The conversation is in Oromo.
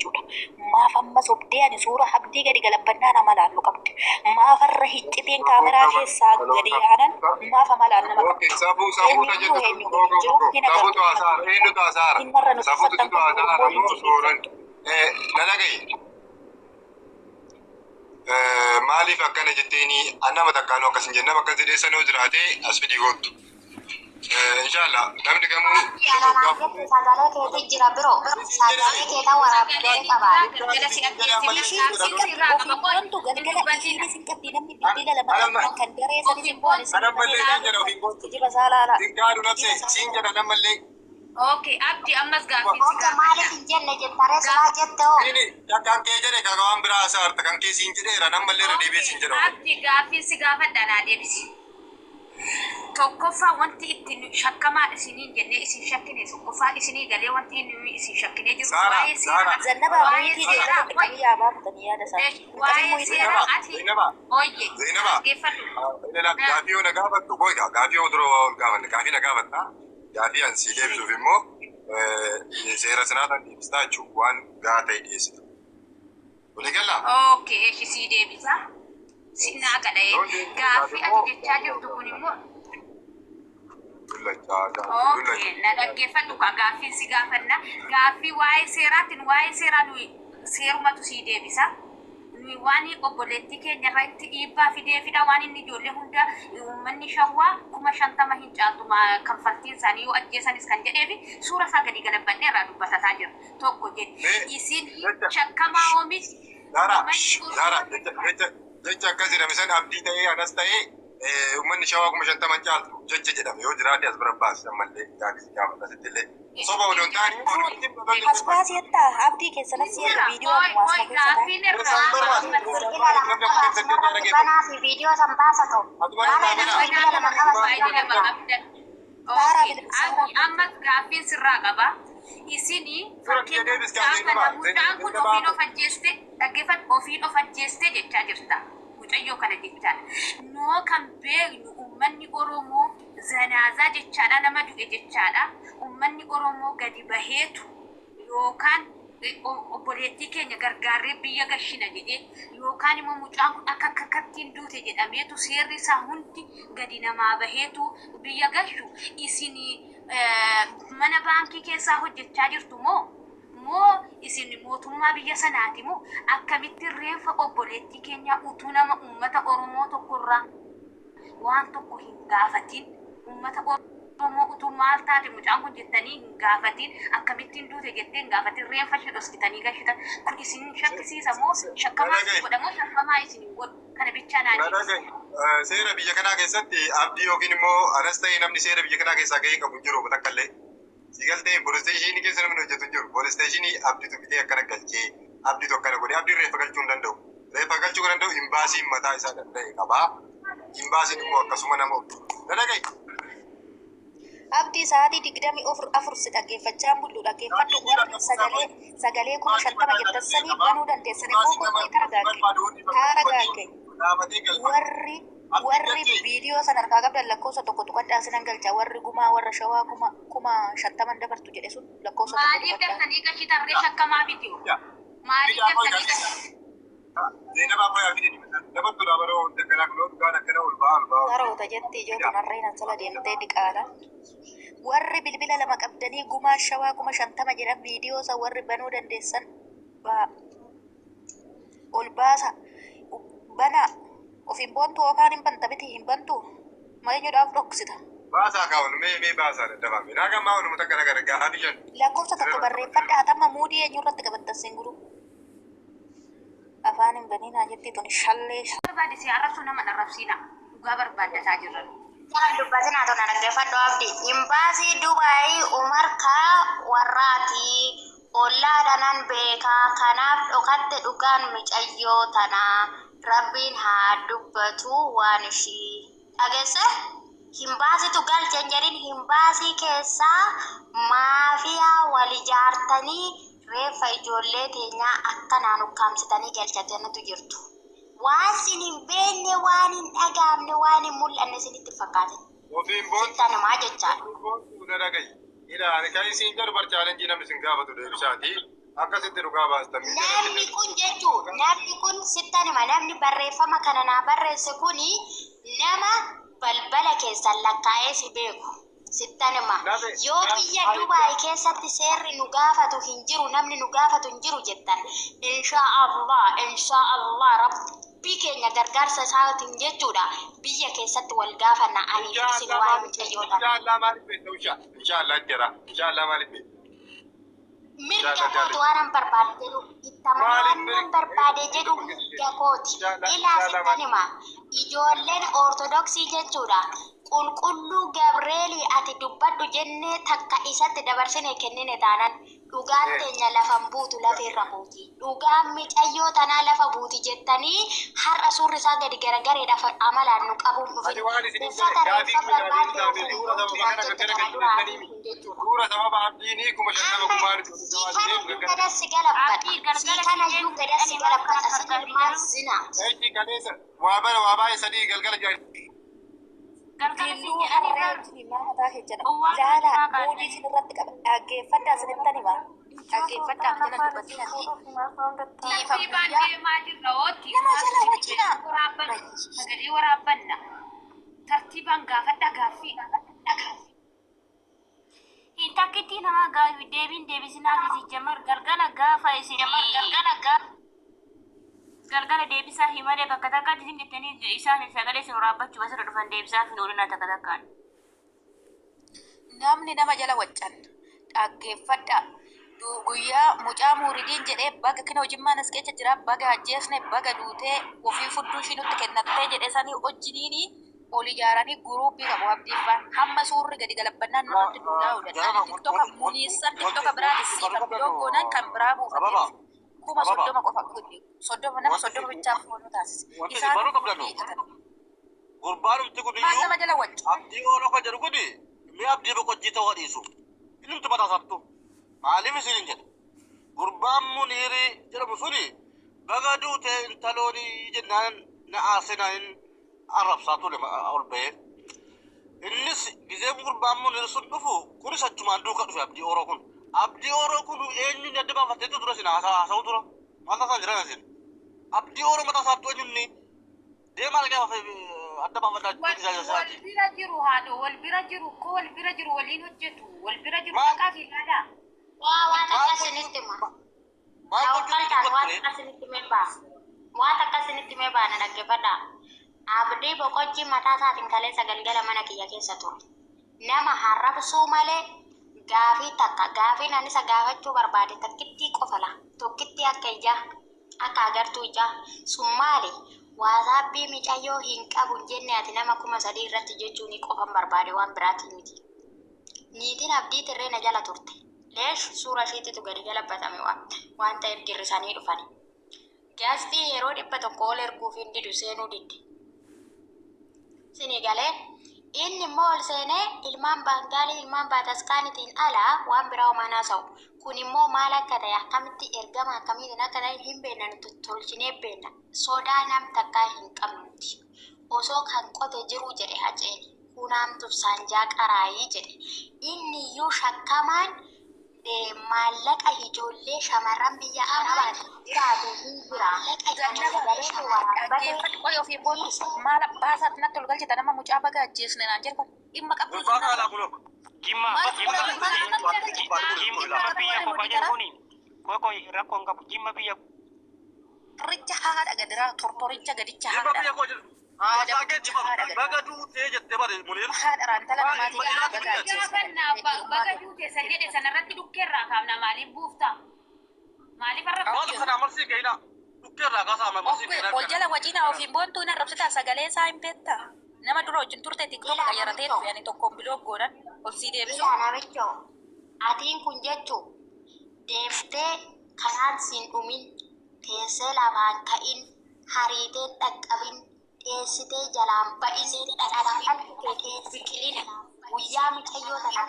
jechuudha. Maaf amma sobdee ani suura Abdii gadi galabbannaan amalaan nu qabde? Maaf har'a hiccitiin kaameraa keessaa gadi yaanan maaf amalaan nama qabde? Safuu safuudha Eenyuyyuu jettu eenyu gadi jiru hin safuutu agartu. hasaara, eenyutu hasaara? Inni nu Safuutu tuffattan situ kun hasaara Oromoo hin moo sooran? jilbeeffattu. Na dhaga'i. Maaliif akkana jetteeni nama takkaanuu akkas hin jenne, nama akkas jedhee sanoo jiraate as fidii goottu. Inshallah namni kamuu Anaan jette sagalee keetii jira biroo. Sagalee keetaa waraabdee qabaa. Galgala si ajjeessi. Ishiin sin qabdi, ofiin boontu galgala ishiin sin qabdi, namni bilbila lama qabdan kan daree sanis hin boone sin Anammallee siin jedha ofiin boontu. Kijiba isaa laala. Sin kaadhu nafse siin jedha nammallee. Okay, Abdi, ammas gaaffii si Oke, maaliif gaafadha. hin jenne jettaree silaa jette hoo? Inni kan kee jedhe kan waan biraa hasaarta, kan kee siin jedheera, nammallee irra deebi'ee siin jedha. Abdi, gaaffii si gaafadha, naa deebisi. Tokkoffaa, wanti ittiin shakkamaa isiniin jennee isin shakkine, tokkoffaa isinii galee wanti inni isin shakkinee jiru Saara, waa'ee seeraa Saara. Zannabaa waa'ee muyitii seeraa deebi'ee qabiyyaa baafatanii yaada isaa. Waa'ee seeraa ati Zainaba, ooyye Zainaba. dhaggeeffadhu. Gaafii yoo na gaafattu qoyga, gaafii yoo dura waa ol gaafanne gaafii na gaafatta, gaafii an sii deebisuuf immoo seera sanaataan deebistaa jechuun waan gahaa ta'e dhiyeessita. Walii galaa? Okay, eshi sii deebisa. Si naa gadha'ee gaaffii ati jechaa jirtu kun immoo Dullachaa, Okay, na dhaggeeffadhu ka gaaffii si gaafanna. Gaaffii waa'ee seeraatiin, waa'ee seeraa nuyi seerumatu sii deebisa. Nuyi waan obboleettii keenya irratti dhiibbaa fideefidha. Waan inni ijoollee hunda uummanni Shawwaa 50,000 hin caaltu kanfaltiin isaanii yoo ajjeesanis kan jedheefi suura isaa gadi galabbannee irraa dubbatataa jira. Tokko jedhe. Isin shakkamaa oomish. Zaara, Zaara, jecha akkas jedhame san Abdii ta'ee anas ta'ee uummanni Shawaa 50,000 hin caaltu jecha jedhame yoo jiraate as bira baasi, ammallee gaafii si gaafata sitti illee. Soba odoo hin taane As baasii jettaa Abdii keessanas si'eera viidiyoo akkuma asuma keessa taa'e. Gaaffiin irraa Bilbila lama qaba asumarratti banaa fi viidiyoo san baasatu. Maala inni bilbila lama qaba Baay'ee si Saaraa bilbila Saaraa. Ammas gaaffiin sirraa qaba. Isini fakkeenya mucaan kana, mucaan kun ofiin of ajjeeste, dhaggeeffadhu, ofiin of ajjeeste jechaa jirta. Mucayyoo kana jechaadha. Noo kan beeknu uummanni Oromoo zanaazaa jechaadha, nama du'e jechaadha. Uummanni Oromoo gadi baheetu yookaan obboleettii keenya gargaarree biyya gashina jedhee yookaan immoo mucaan kun akka akkattiin duute jedhameetu seerri isaa hundi gadi namaa baheetu biyya gashu. Isin mana baankii keessaa hojjechaa jirtu moo isin mootummaa biyya sanaati moo akkamitti reenfa obboleettii keenya utuu nama uummata Oromoo tokkorraa waan tokko hin gaafatin, uummata Oromoo utuu maal taate mucaan kun jettanii hin gaafatin, akkamittiin duute jettee hin gaafatin, reenfa ishee dhoskitanii gashitan kun isin shakkisiisa moo shakkamaa isin godha moo shakkamaa isin hin godhu? Kana bichaa naa deebisi. Seera biyya kanaa keessatti Abdii yookiin immoo anas ta'ee namni seera biyya kanaa keessaa gahee qabu hin jiru takka illee. Si galtee police station keessa namni hojjetu hin jiru. Police station Abdiitu fidee akkana galchee, Abdiitu akkana godhee, Abdiin reeffa galchuu hin danda'u. Reeffa galchuu kan danda'u imbaasiin mataa isaa danda'e qaba. Imbaasiin immoo akkasuma nama na dhaga'i. Abdii, sa'aatii 24 si dhaggeeffachaa bullu dhaggeeffadhu. Warri sagalee 50,000 jettan sanii banuu dandeessan immoo qophii targaagge taaragaagge. Warri viidiyoo san harkaa qabdan lakkoofsa tokko tuqadhaa, sinan galcha. Warri gumaa warra Shawaa 50,000 dabartu jedhe sun lakkoofsa tokko Maaliif tuqadhaa. daftanii gashitan ree? Shakkamaa miti hoo? Maaliif daftanii gashitan? Zeenabaa qoyaa fidee dabartuudha baroo akkanaa kun dhugaan akkana ol ba'aa ol ba'aa. Saroota jetti ijoota narreen asala deemtee diqaala. Warri bilbila lama qabdanii gumaa Shawaa 50,000 jedhan viidiyoo san warri banuu dandeessan baa ol baasa, banaa. Ofiin boontu yookaan hin banta miti, hin bantu eenyudhaaf dhoksita? Baasaa kaa'uun mee baasaa daddafame. Naa gammaa walumaa takka nagar gaafii shan. Lakkoofsa tokko barreeffadha. Hatamma muudii eenyu irratti qabattan siin guru? Afaan hin baninaa jetti tun shallee. Barbaade si arrabsuu, nama arrabsiina, dhugaa barbaaddataa jirran. Jalan dubbatinaa tona, dhaggeeffadhu Abdi. Imbaasii Dubaayii Umar kaa warraati. Ollaadha nan beekaa. Kanaaf dhokatte dhugaan micayyoo tanaa. Rabbiin haa dubbatu waan ishii. Dhageesse? Himbaasitu galche hin jedhin, himbaasii keessaa maafiyaa wal ijaartanii reeffa ijoollee teenyaa akkanaan ukkaamsitanii galchatanitu jirtu. Waan sin hin beekne, waan hin dhagaamne, waan hin mul'anne isinitti fakkaatin. Ofiin boontu. Sittan himaa jechaadha. Ofiin boontu, na dhaga'i. Ilaali, kan isin jedhu bar challenge namni isin gaafatu deebisaati. Akkasitti dhugaa baasta. Namni kun jechuun namni kun sittan hima, namni barreeffama kana naa barreesse kuni nama balbala keessan lakkaa'ee si beeku. Sittan hima. Yoo biyya Dubaay keessatti seerri nu gaafatu hin jiru, namni nu gaafatu hin jiru jettan, inshaa Allah, inshaa Allah, Rabbii keenya gargaarsa isaatiin jechuudha, biyya keessatti wal gaafanna ani fi isin waa'ee mucayyoo tana. Inshaallah maaliif beekta usha? Inshaallah jira. Inshaallah maaliif beekta? Mirga kooti waan an barbaade jedhu itti amanuu, waan an barbaade jedhu mirga kooti. Ilaa, sittan hima, ijoolleen Ortodoksii jechuudha. Qulqulluu Gabreelii ati dubbadhu jennee takka isatti dabarsine kennine taanan, dhugaan teenya lafan buutu, lafeerra buuti. Dhugaan micayyoo tanaa lafa buuti jettanii har'a suurri isaa gadi garagareedhaaf amalaan nu qabuun Ati dhufin. waan isin Uffata gaafii reeffa kuma barbaadde gaafii ofii suura sababa gochuudhaan kana jette gara kana duraa galchitanii kun jechuudha. suura sababa abdiinii 50,000 Amma gumaan si kanayyuu gadas si galabbata. Si kanayyuu gadas si galabbata. Si ilmaan zinaati. Echi kaleessa waa bara waa baay'ee sadii galgala jira. Galgala si Dilluu jedhanii harree bar wajjin maal mataa kee jedha. Owwaa Laala kan muudii isin irratti qaba. Dhaggeeffadhaa, isinittan hima. Dhaggeeffadhaa, na jala dubbatinati. Tiifam Tartiibaan guyyaa deemaa jirra ooti. nama jala wajjina. Waraabbanna. Sagalee waraabbanna. Tartiibaan gaafadha gaaffii. Hin takkitti nama gaaffii deebiin deebisinaa fi jamar galgala gaafa isin galgala gaafa galgala deebisaa himalee bakka takkaatti isin jettanii isaan sagalee isin waraabbachuu basirra dhufan deebisaa fi oolina takka takkaan. Namni nama jala waccan dhaggeeffadhaa. Guyyaa mucaa muuridiin jedhee baga kina hojimmaan as keessa jira, baga ajjeesne, baga duutee ofii fudduu ishii nutti kennattee jedhe sanii wajjiniini ol ijaaranii guruupii qabu abdiiffaan hamma suurri gadi galabbannaan nurratti duulaa oolan. Ani TikToka muniissan TikToka biraan siifan doggoonan kan biraa buufatee 30,000 qofa, 30 nama 30 bichaaf foonuu taasise. Wanti isin Isaan baruu qabdanu gurbaanumti kun maal iyyuu nama jala waccu? Abdii Ooloo kan jedhu kuni mee Abdii Boqojjii ta'uu dhiisu innumti mataa isaattu maaliif isin hin jedhe. Gurbaan Muniirii jedhamu suni baga duute intaloonii jennaan na aarsee arrabsaa ture ol ba'ee. Innis gizeen gurbaan Muniir sun dhufu kunis achumaan duuka dhufe Abdii Ooroo kun. Abdii Ooroo kun eenyuun adda baafatteetu dura isin haasa'u tura. Maal taasaan jiran isin? Abdii Ooroo mataa isaattu eenyuun deemaa dhaqee adda baafadhaa Wal isaati. bira jiru haadho, wal bira jiru ko, wal bira jiru, waliin hojjetu, wal bira jiru. Maal Dhaqaa fi ilaalaa. Waa waan maal akkasinitti hima. Maal gochuun Tawakkaltaan waan dubbatte? akkasinitti mee baa. Waan akkasinitti mee baa, na dhaggeeffadhaa. Abdii Boqojjii mataa isaatiin kaleessa galgala mana kiyya keessa ture. Nama harrabsuu malee gaafii takka gaafiin ani isa gaafachuu barbaade takkittii qofa la. Tokkittii akka ijaa, akka agartuu ijaa sun maali? WhatsAppii micayyoo hin qabu hin jenne ati nama 3,000 irratti jechuun qofan barbaade, waan biraatii miti. Niitiin Abdii tirree na jala turte. Leesh suura isheetitu gadi galabbatame waan ta'eef girrisanii dhufani. Gaastii yeroo 100 ol erguuf hin didu, seenuu didde. Sini galee inni immoo ol seenee ilmaan Baangaalii ilmaan Baataskaanitiin alaa waan biraa homaan haasa'u. Kun immoo maal akka ta'e, akkamitti ergama akkamiitiin akka ta'e hin beekna, nuti tolchinee beekna. Sodaa nam takkaa hin qabnuti. Osoo kan qote jiru jedhe Haceeni. Kunaamtuuf saanjaa qaraayii jedhe. Inni iyyuu shakkamaan maallaqa ijoollee shamarran biyya Arabaatiin jiraatu hin jira. Gannaba dhaggeeffadhu, qoy ofii booda maal abbaa isaatti natti ol galchita nama mucaa baga ajjeesne naan jedhu dhimma qabdu Gurbaa kana kunoo. Jimma Maal jimma fuula jimma biyya qofa jedhu kuni qoy rakkoon qabu jimma biyya Richa haadha gadiraa tortoricha gadicha Jimma haadha biyya koo jedhu. Haasaa kee jimma baga duutee jettee bare Muniir. haadha raantala Maal namaatiin ilma baga dhiiraatu ajjeesne. Gaafannaa baga duute san jedhe sanarratti dhukkeerraa kaafna, maaliif buufta? Maaliif Maal arrabsa? kana marsii gahina dhukkeerraa kaasaa marsii gahina. Ol jala wajjin ofiin boontuu hin arrabsitaa, sagalee isaa hin beektaa. Nama dura wajjin turte TikToka qayyaratee dhufe ani tokkoon biloo goonan ol sii deebisu. Ilaa namicho, atiin kun jechuun deemtee karaan siin dhumin, teessee lafaan ka'in, hariiteen dhaqqabin, dheessitee jalaan ba'in, dhadhaan biqilin, guyyaa micayyoo tana